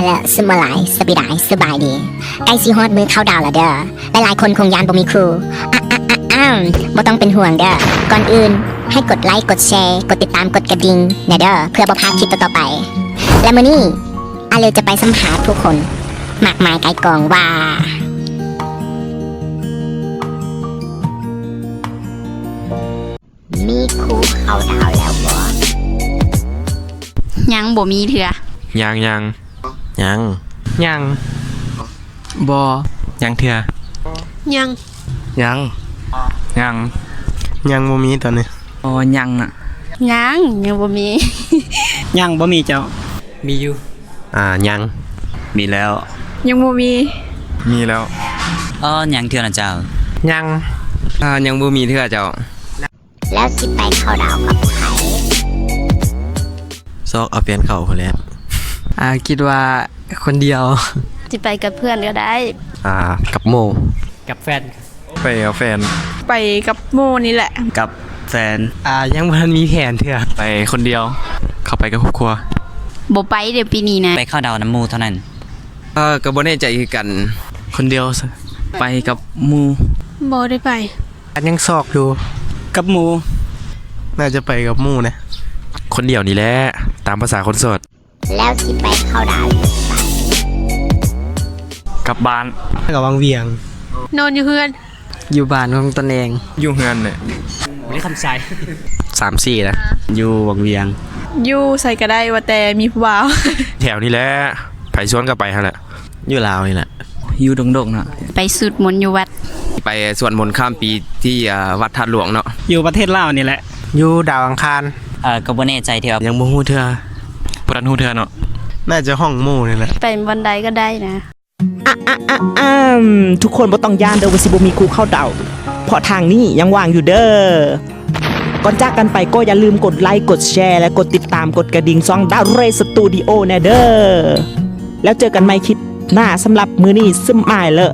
ແລະ ຊຸມມາລາຍ ສະບີດາຍ ສະບາຍດີ. ໃກ້ຊິຮອດມື້ເຂົ້າດາວແລ້ວເດີ້. ຫຼາຍໆຄົນຄົງຢ້ານບໍ່ມີຄູ່. ອະ ອະ ອະ ອາ ບໍ່ຕ້ອງເປັນຫ່ວງເດີ້. ກ່ອນອື່ນ ໃຫ້ກົດໄລ ກົດແຊ ກົດຕິດຕາມ ກົດກະດິ່ງແດ່ເດີ້ ເພື່ອບໍ່ພາດຄລິບຕໍ່ໆໄປ. ແລະ ມື້ນີ້ ອາເລຈະໄປສຳພາດຜູ້ຄົນມາກມາຍກ່າຍກອງວ່າ ມີຄູ່ເຂົ້າດາວແລ້ວບໍ່? ຍັງບໍ່ມີເທື່ອ. ຍັງ ຍັງ ຍັງ ຍັງ ບໍ່ ຍັງເທື່ອ. ຍັງ ຍັງ ຍັງ ຍັງບໍ່ມີຕອນນີ້. ອໍ ຍັງນະ. ຍັງ ຍັງບໍ່ມີ. ຍັງບໍ່ມີເຈົ້າ. ມີຢູ່. ອ່າ ຍັງ. ມີແລ້ວ. ຍັງບໍ່ມີ. ມີແລ້ວ. ອໍ ຍັງເທື່ອນະເຈົ້າ. ຍັງ. ອ່າ ຍັງບໍ່ມີເທື່ອເຈົ້າ. ແລ້ວຊິໄປເຂົ້າດາວກັບໃຜ? ຊອກເອົາແຟນເຂົາພຸ້ນແຫຼະ. ອ່າ ຄິດວ່າຄົນດຽວ. ຊິໄປກັບເພື່ອນກໍໄດ້. ອ່າ ກັບໝູ່. ກັບແຟນ. ໄປກັບແຟນ. ໄປກັບໝູ່ນີ້ແຫຼະ. ກັບແຟນ. ອ່າ ຍັງບໍ່ທັນມີແຜນເທື່ອ. ໄປຄົນດຽວ. ເຂົາໄປກັບຄອບຄົວ. ບໍ່ໄປເດີ້ປີນີ້ນະ. ໄປເຂົ້າດາວນຳໝູ່ເທົ່ານັ້ນ. ເອີ ກໍບໍ່ແນ່ໃຈຄືກັນ. ຄົນດຽວຊະ. ໄປກັບໝູ່. ບໍ່ໄດ້ໄປ. ຍັງຊອກຢູ່. ກັບໝູ່. ໜ້າຈະໄປກັບໝູ່ນະ. ຄົນດຽວນີ້ແຫຼະ ຕາມພາສາຄົນໂສດ. ແລ້ວຊິໄປເຂົ້າດາວຢູ່ໃສ? ກັບບ້ານ. ກັບວັງວຽງ. ນອນຢູ່ເຮືອນ. ຢູ່ບ້ານຂອງຕົນເອງ. ຢູ່ເຮືອນແຫຼະ. ບໍ່ໄດ້ຄຳໃສ. ສາມສີ່ນະ. ຢູ່ວັງວຽງ. ຢູ່ໃສກໍໄດ້ ວ່າແຕ່ມີຜູ້ບ່າວ. ແຖວນີ້ແຫຼະ ໃຜຊວນກໍໄປຫັ້ນແຫຼະ. ຢູ່ລາວນີ້ແຫຼະ. ຢູ່ດົງໆເນາະ. ໄປສູດມົນຢູ່ວັດ. ໄປສວດມົນຂ້າມປີທີ່ ອ່າ ວັດທາດຫຼວງເນາະ. ຢູ່ປະເທດລາວນີ້ແຫຼະ. ຢູ່ດາວອັງຄານ. ເອີ ກໍບໍ່ແນ່ໃຈເທື່ອ. ຍັງບໍ່ຮູ້ເທື່ອ. ບໍ່ທັນຮູ້ເທື່ອເນາະ. ໜ້າຈະຫ້ອງໝູ່ນີ້ແຫຼະ. ໄປບ່ອນໃດກໍໄດ້ນະ. ອາ ອາ ອາ ອາ ທຸກຄົນບໍ່ຕ້ອງຢ້ານເດີ້ວ່າຊິບໍ່ມີຄູ່ເຂົ້າດາວ ເພາະທາງນີ້ຍັງວ່າງຢູ່ເດີ້. ກ່ອນຈາກກັນໄປກໍຢ່າລືມກົດໄລ ກົດແຊ ແລະ ກົດຕິດຕາມ ກົດກະດິ່ງຊ່ອງ Dare Studio ແດ່ເດີ້. ແລ້ວເຈີກັນໃໝ່ຄລິບໜ້າ. ສຳລັບມື້ນີ້ ສະບາຍເລີ.